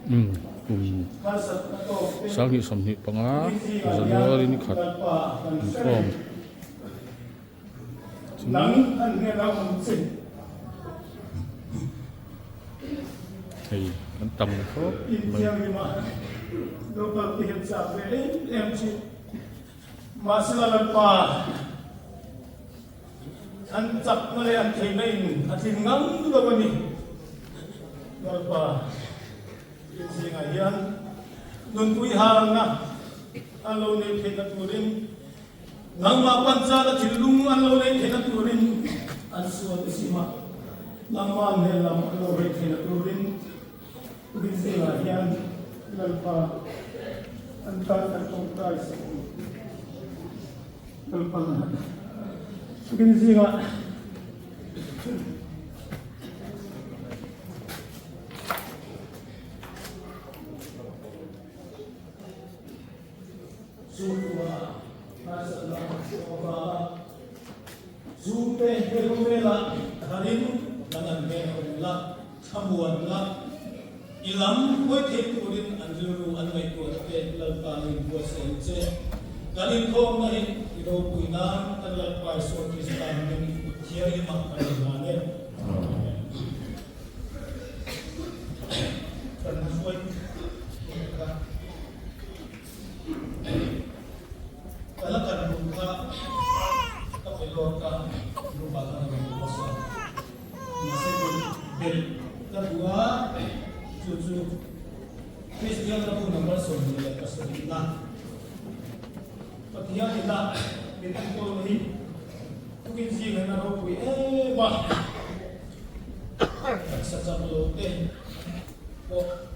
Umm kum 2025 January ni khat inkhawm chu hei an tam khawp mai. An chakna leh an theihna in a tlin ngang lo a ni. Lalpa in zingah hian nunpui harna an lo neih theihna turin, nangmah panchana thinlung an lo neih theihna turin an sual te sim a, nangmah hmel lam an lo rei theihna turin in zingah hian Lalpa an tan kan tawngtai sak ang. Lalpa tukin zingah chhungkua harsatna avanga chhungte he khawvela tharin nang an hmel awm la, thlamuan la, i lam hawi thei turin an rilru an ngaihtuahna te Lalpa in buatsaih ang che. Kan inkhawmna hi i ropui nan kan Lalpa Isua Krista hming thianghlimah kan inhlan e. Amen. Kan hruai kha kala kan rum kha ka pe lawk a, rupa khan a rawn hmasa. Mahse belh ka duh a, chu chu Kristian na bu number 27 na Pathian ina min enkawl hi tukin zingah a ropui em a, taksa chak lo te pawh.